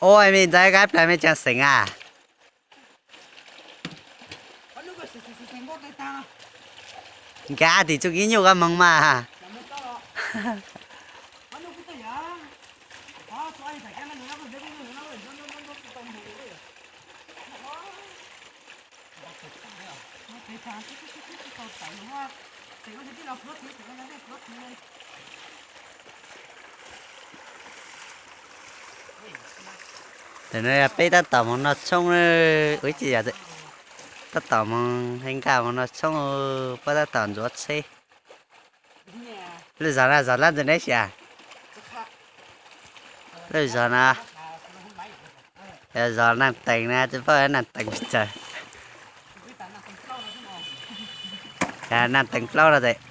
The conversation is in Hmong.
Ua me ntxaib, kab plaws me tseem xeem a? Nkag tim txuj kev nyuj koj moog mas. Tam no peb tab tom moog noj tshoob, ua ib tsi yog tab tom moog, hee, nkag moog noj tshoob, puab tab tom ntxuav tsheb. Lub zog na zog lab ntawd neb xyas. Lub zog na, zog Naj Teev na, tsis paub Naj Teev tsis txawg. Naj Teev plaub no tes.